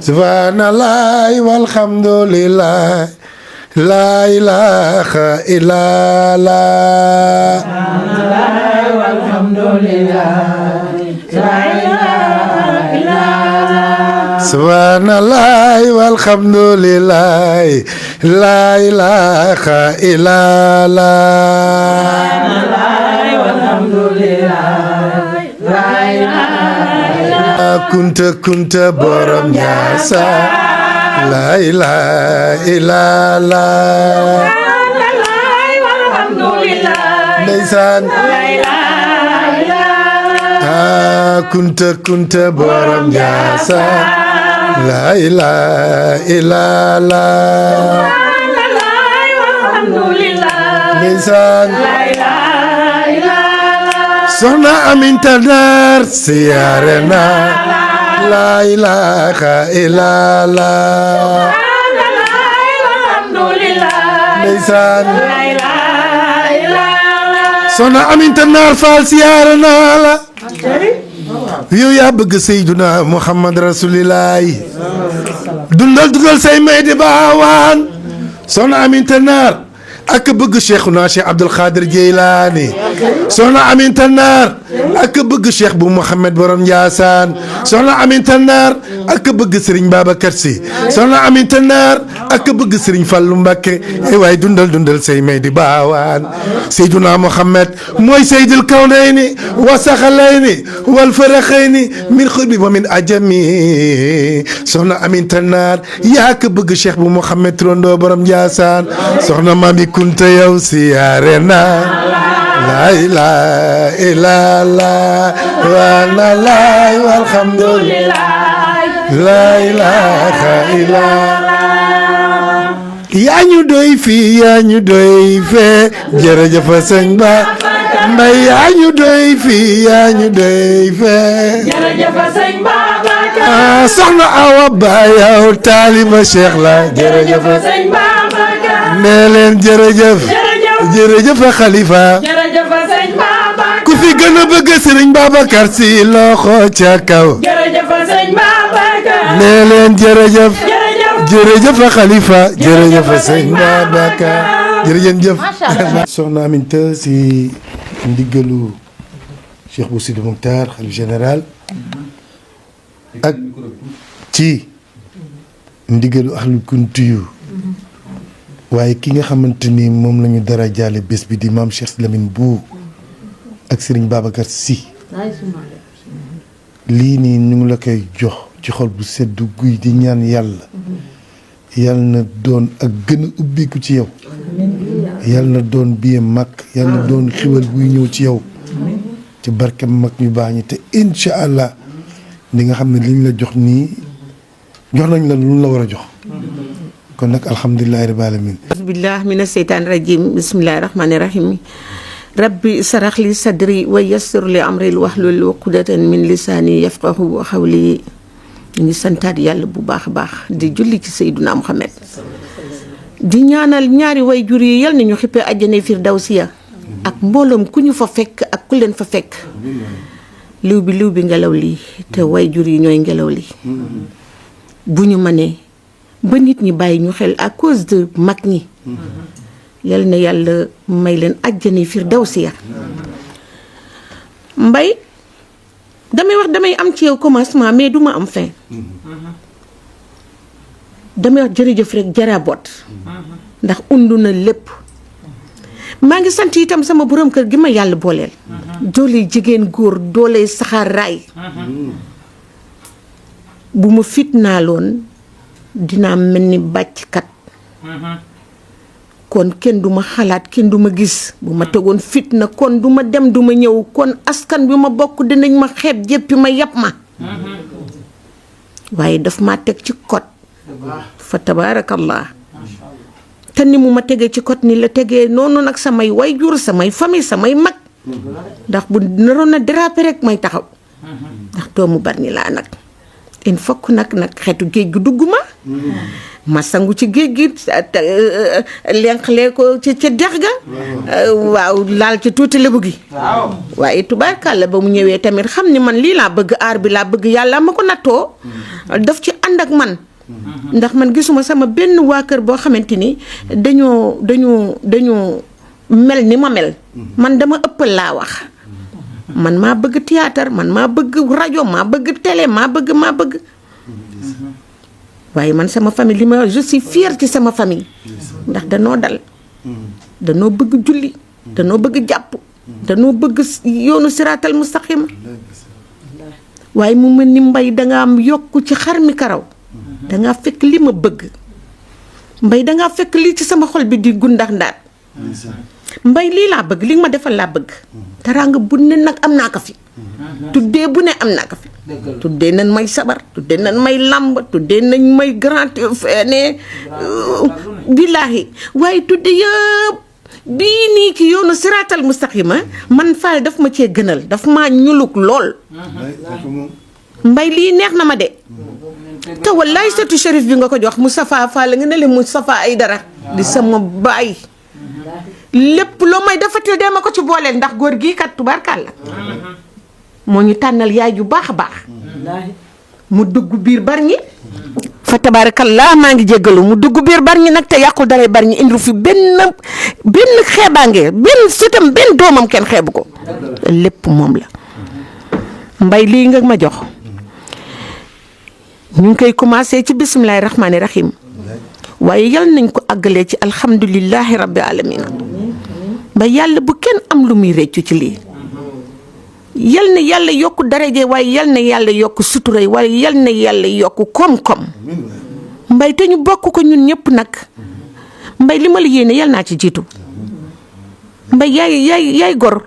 subhanallah walhamdulillah la ilaha illallah subhanallah walhamdulillah la ilaha illallah subhanallah walhamdulillah la ilaha illallah kunta borom Njaasa la ilaha illallah ndeysaan kunta borom Njaasa la ilaha illallah ndeysaan soxna Aminta Naar siyaare na la ilaha illallah ndeysaan soxna Aminta Naar Faal siyaare na la yow yaa bëgg Seydina Muhammad Rasulillahi dundal say may di baawaan soxna Aminta Naar ak bëgg Cheikhuna Cheikh Abdul Xaadir Jeylaani soxna Aminta Naar ak bëgg Cheikh bu Mouhamed borom Ndiassane soxna Aminta Naar ak bëgg Serigne Babacar Sy soxna Aminta Naar ak bëgg Serigne Fallou Mbacké waaye dundal say may di baawaan Seydina Mouhamed mooy Seydil Kawnayni wa Saxalayni wal Faraxayni min xurbi wa min ajami soxna Aminta Naar yaa ak bëgg Cheikh bu Mouhamed Trondo borom Ndiassane soxna Mami Kunta yow siyaare na la ilaha illallah wa la walhamdulillah la ilaha illallah yaa ñu doy fii yaa ñu doy fee jërëjëf sëñ Ba Mbay yaa ñu doy fii yaa ñu doy fee jërëjëf sëñ Babacar soxna Awa Ba yow taaliba Cheikh la jërëjëf sëñ Babacar nee leen jërëjëf Khalifa jërëjëf sëñ Babacar ku fi gën a bëgg Sëriñ Babacar Si loxo ca kaw jërëjëf sëñ Babacar nee leen jërëjëf Khalifa jërëjëf sëñ Babacar jërëjëf soxna Aminta si ndiggalu Cheikh Bou Sidi Mokhtar xalif général ak ci ndiggalu ahlu kuntiyu waaye ki nga xamante ni moom la ñu dara jaale bés bi di maam Cheikh Lamine Bou ak Serigne Babacar Sy lii nii ñu ngi la koy jox ci xol bu seddu guy di ñaan yàlla na doon ak gën a ubbiku ci yow yàlla na doon biye mag yàlla na doon xiwal buy ñëw ci yow ci barke mag ñu baax ñi te incha allah li nga xam ne liñ la jox nii jox nañ la lu la war a jox kon nag alhamdulilahi rabbil alamin bismillah mina seytaani rajim bismillahi rahmani rahim rabbi sarax li sadri wa yassir li amri wahlul uqdatan min lisaani yafqahu qawli ñu ngi santaat yàlla bu baax a baax di julli ci Seydina Muhammad di ñaanal ñaari way jur yi yal nañu xippee àjjana firdawsiya ak mbooloom ku ñu fa fekk ak ku leen fa fekk liw bi ngelaw li te way jur yi ñooy ngelaw li bu ñu mënee ba nit ñi bàyyi ñu xel à cause de mag ñi yal na yàlla may leen àjjana firdawsiya Mbay damay am ci yow commencement mais duma am fin damay wax jërëjëf rek jaraboot ndax undu na lépp maa ngi sant itam sama borom kër gi ma yàlla booleel doole jigéen góor doole saxaar raay bu ma fitnaaloon dinaa mel ni bàcckat kon kenn du ma xalaat kenn du ma gis bu ma tegoon fitna kon du ma dem du ma ñëw kon askan bi ma bokk dinañ ma xeeb jéppi ma yàpp ma waaye daf ma teg ci kot fa tabaarakallah te ni mu ma tegee ci kot ni la tegee noonu nag samay wayjur samay famille samay mag ndax bu naroon na déraper rek may taxaw ndax doomu Bargny laa nag il faut que nag xeetu géej gi dugg ma sangu ci géej gi lenqlee ko ci dex ga waaw laal ci tuuti lébu gi waaye tubaarkàlla ba mu ñëwee tamit xam ni man lii laa bëgg aar bi laa bëgg yàlla ma ko nattoo daf ci ànd ak man ndax man gisuma sama benn waa kër boo xamante ni dañoo mel ni ma mel man dama ëppal laa wax man maa bëgg théâtre man maa bëgg rajo maa bëgg télé maa bëgg waaye man sama famille li ma je suis fière ci sama famille ndax danoo dal danoo bëgg julli danoo bëgg jàpp danoo bëgg yoonu siraatal mustaqima waaye mu mel ni Mbay danga am yokku ci xar mi karaw danga fekk li ma bëgg Mbay danga fekk lii ci sama xol bi di gundax ndaat Mbay lii laa bëgg li nga ma defal laa bëgg teraanga bu ne nag am naa ko fi tuddee bu ne am naa ko fi tuddee nañ may sabar tuddee nañ may làmb tuddee nañ may grand ne billaahi waaye tuddee yëpp bii nii ci yoonu siraatal mustaqima man Fall daf ma cee gënal daf maa ñuluk lool Mbay lii neex na ma de te wallaay sëtu Chérif bi nga ko jox Moustapha Fall nga ne le Moustapha Aydara di sama baay lépp loo may defatil dee ma ko ci booleel ndax góor gii kat tubaarkàlla moo ñu tànnal yaay ju baax a baax mu dugg biir Bargny fa tabarakallah maa ngi jéggalu mu dugg biir Bargny nag te yàqul daray Bargny indi fi benn xeebaange benn sëtam benn doomam kenn xeebu ko lépp moom la Mbay lii nga ma jox ñu ngi koy commencé ci bismillahi rahmaani rahim waaye yal nañ ko àggalee ci alhamdulillahi rabbi alamina ba yàlla bu kenn am lu muy réccu ci lii yal na yàlla yokk daraje waaye yal na yàlla yokk suturay waaye yal na yàlla yokk koom-koom Mbay te ñu bokk ko ñun ñëpp nag Mbay li ma la yéene yal naa ci jiitu Mbay yaay gor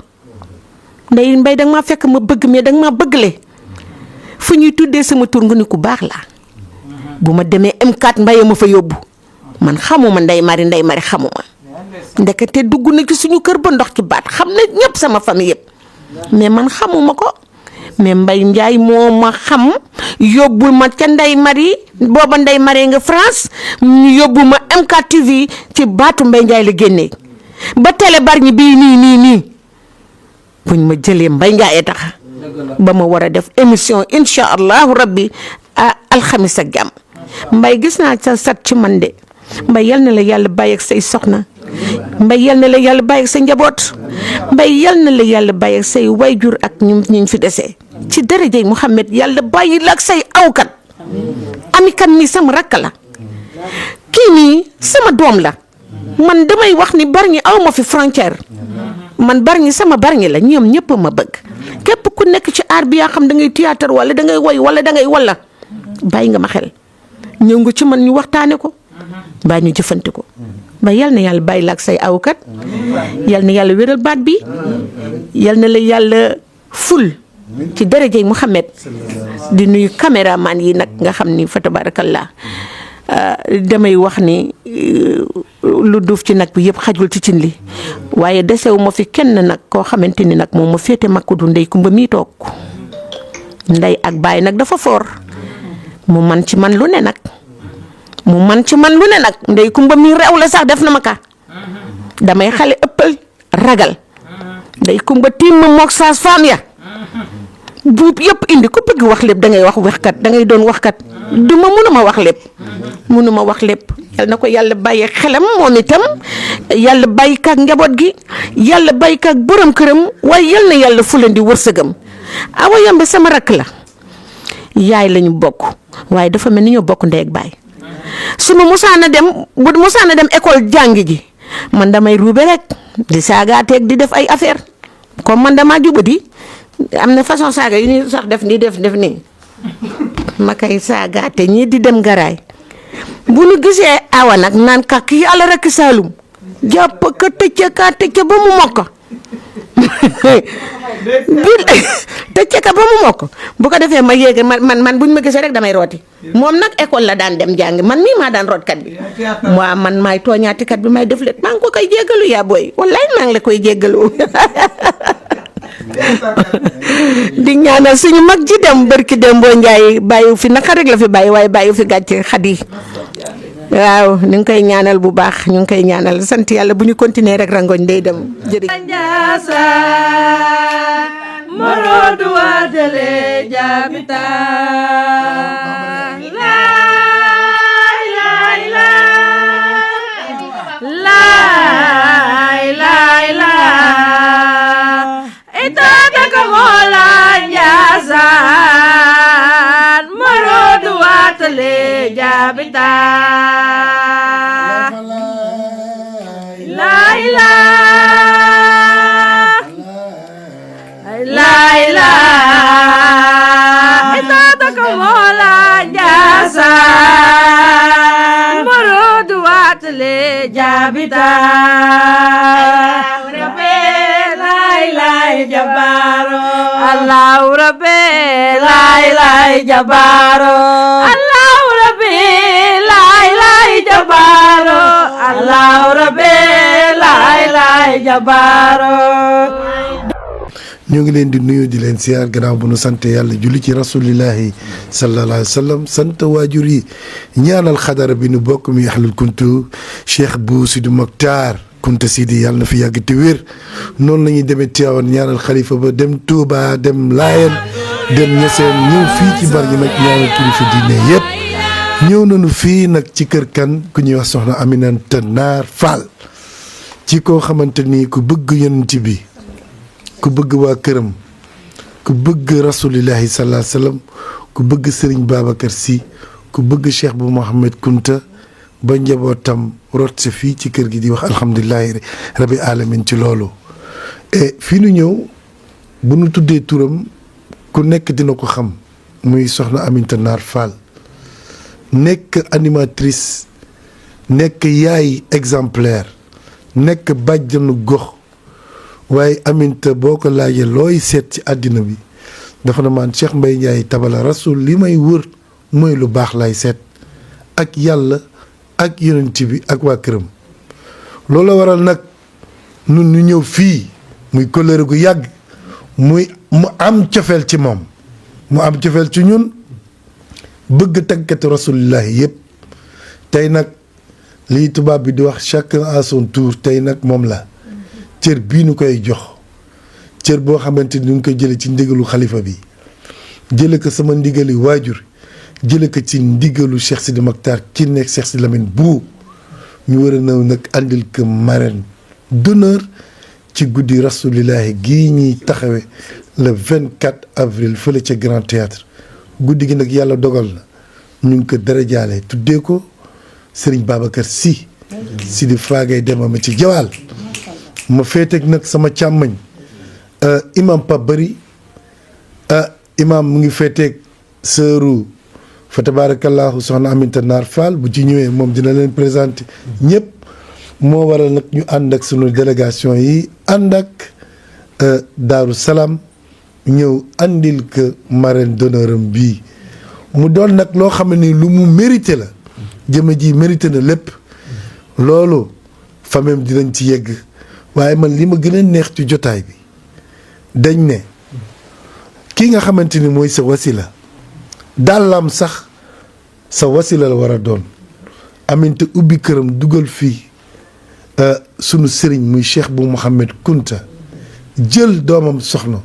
Mbay danga maa fekk ma bëgg mais danga maa bëggle fu ñuy tuddee sama tur nga ni ku baax laa bu ma demee M4 Mbaye ma fa yóbbu man xamuma Ndey Mari xamuma ndekete dugg na ci suñu kër ba ndox ci baat xam na ñëpp sama famille yëpp mais man xamuma ko mais Mbay Njaay moo ma xam yóbbul ma ca Ndey Mari booba Ndey Mari nga France ñu yóbbu ma M4 TV ci baatu Mbay Njaay la génnee ba télé Bargny bii nii buñ ma jëlee Mbay Njaay tax ba ma war a def émission incha allahu rabbi alxamis ak jàmm Mbay gis naa sa sat ci man de Mbay yal na la yàlla bàyyi ak say soxna Mbay yal na la yàlla bàyyi ak sa njaboot Mbay yal na la yàlla bàyyi ak say wayjur ak ñu fi desee ci darajay Muhammad yàlla bàyyi la ak say awkat amikan mi sama rakk la kii nii sama doom la man damay wax ni Bargny aw ma fi frontière man Bargny sama Bargny la ñoom ñëpp ma bëgg képp ku nekk ci aar bi yaa xam da ngay théâtre wala da ngay woy wala da ngay wala bàyyi nga ma xel ñëw nga ci man ñu waxtaane ko bàyyi ñu jëfante ko ba yal na yàlla bàyyi la ak say awkat yal na yàlla wéral baat bi yal na la yàlla ful ci darajay Muhammad di nuyu caméraman yi nag nga xam ni fa tabarakallah damay wax ni lu duuf ci nag bi yëpp xajul ci cin li waaye desewu ma fi kenn nag koo xamante ni nag moom ma féete makku du Ndey Kumba mii toog ndey ak baay nag dafa foor mu man ci man lu ne nag Ndey Kumba mii reew la sax def na ma ka damay xale ëppal ragal Ndey Kumba tiim ma mook saas faam ya buub yëpp indi ku bëgg wax lépp dangay wax waxkat dangay doon waxkat mënuma wax lépp yal na ko yàlla bàyyi xelam moom itam yàlla bàyyi kaak njaboot gi yàlla bàyyi kaak borom këram waaye yal na yàlla fulandi wërsëgam Awa Yambe sama rakk la yaay lañu bokk waaye dafa mel ni ñoo bokk ndey ak baay su ma musaana dem école jàngi ji man damay ruube rek di saagaateeg di def ay affaire comme man damaa jubadi am na façon saaga yu ñuy sax def nii ma koy saagaate ñii di dem garaay bu nu gisee Awa nag naan kàkk yàlla rek Saalum jàpp ka tëcc ba mu mokk tëcc ka ba mu mokk bu ko defee ma yéege man buñ ma gisee rek damay rooti moom nag école la daan dem jàngi man mii maa daan rootkat bi waaw man maay tooñaatikat bi may def leen maa ngi ko koy jéggalu yaa booy wallaay maa ngi la koy jéggalu di ñaanal suñu mag ji dem barki dem boo njaay bàyyi fi naka rek la fi bàyyi waaye bàyyi fi gàcce Xadi waaw ñu ngi koy ñaanal bu baax ñu ngi koy ñaanal sant yàlla bu ñu continuer rek rangoñ day dem jërëjëf morodu wadale jabita jabita la ilaha ita kamola jasa morodu watle jabita rabbe la ilaha jabaro allah rabbe la ilaha jabaro Allah rabbi la ilaha jabaro ñu ngi leen di nuyu di leen siyaar gannaaw bu nu sant yàlla julli ci rasulillahi sallallahu alayhi wa sallam sant waajur yi ñaanal xadara bi nu bokk mi ahlul kuntu Cheikh Bou Sidi Mokhtar Kunta Sidi yàlla na fi yàgg te wér noonu la ñuy demee Tiwaawan ñaanal xalifa ba dem Touba dem Laayeen dem Ñaseen ñëw fii ci Bargny nag ñaanal kilifa diine yëpp ñëw nañu fii nag ci kër kan ku ñuy wax soxna Aminata Naar Fall ci koo xamante ni ku bëgg yonent bi ku bëgg waa këram ku bëgg rasulillahi sallallahu alayhi wasallam ku bëgg Serigne Babacar Sy ku bëgg Cheikh Bou Mouhamed Kunta ba njabootam rot si fii ci kër gi di wax alhamdulilahi rabbi alamin ci loolu et fii nu ñëw bu nu tuddee turam ku nekk dina ko xam muy soxna Aminata Naar Fall nekk animatrice nekk yaay exemplaire nekk bàjjanu gox waaye Aminata boo ko laajee looy seet ci àddina bi dafa na maan Cheikh Mbaye Ndiaye tabala rasul li may wër mooy lu baax lay seet ak yàlla ak yonent bi ak waa këram loolu waral nag nun ñu ñëw fii muy kóllëre gu yàgg muy mu am cofeel ci moom mu am cofeel ci ñun bëgg tàggatu rasulillahi yëpp tey nag lii tubaab bi di wax chacun à son tour tey nag moom la cër bii nu koy jox cër boo xamante ni ñu ngi koy jële ci ndigalu xalifa bi jële ko sama ndigali waajur jële ko ci ndigalu Cheikh Sidi Mokhtar ki nekk Cheikh Sidi Lamine Bou ñu war a ñëw nag andil ko marraine d'honneur ci guddi rasulillahi gii ñuy taxawe le 24 avril fële ca Grand Théâtre guddi gi nag yàlla dogal na ñu ngi ko darajaale tuddee ko Serigne Babacar Sy Sidi Fragay demama ci jawaal ma féeteeg nag sama càmmañ imam Pape Bari imam mu ngi féeteeg sëru fa tabarakallahu soxna Aminata Naar Fall bu ci ñëwee moom dina leen présenter ñëpp moo waral nag ñu ànd ak sunu délégation yi ànd ak Daaru Salaam ñëw andil que marraine d'honneur am bii mu doon nag loo xam ne lu mu mérité la jëmm ji mérité na lépp loolu famem dinañ ci yegg waaye man li ma gën a neex ci jotaay bi dañ ne kii nga xamante ni mooy sa wasila dàllam sax sa wasila la war a doon Aminata ubbi këram dugal fii sunu sëriñ muy Cheikh Bou Mouhamed Kunta jël doomam soxna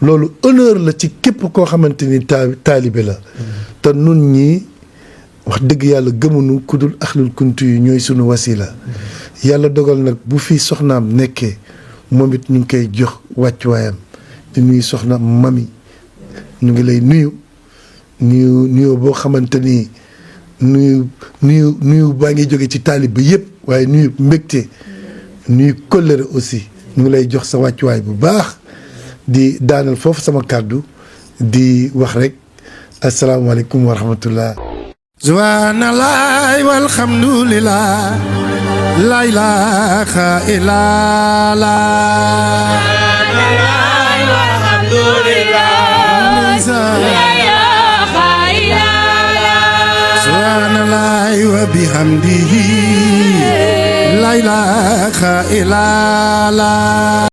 loolu honneur la ci képp koo xamante ni taalibe la te nun ñii wax dëgg yàlla gëmunu ku dul axlul kuntu yi ñooy sunu wasila yàlla dogal nag bu fi soxnaam nekkee moom it ñu ngi koy jox wàccuwaayam di nuyu soxna mami ñu ngi lay nuyu boo xamante ni nuyu baa ngi jóge ci taalibe yëpp waaye nuyu mbégte nuyu kóllëre aussi ñu ngi lay jox sa wàccuwaay bu baax di daanal foofu sama kàddu di wax rek asalaamaaleykum wa rahmatullah subhanallah walhamdulillah la ilaha illallah subhanallah wa bihamdihi la ilaha illallah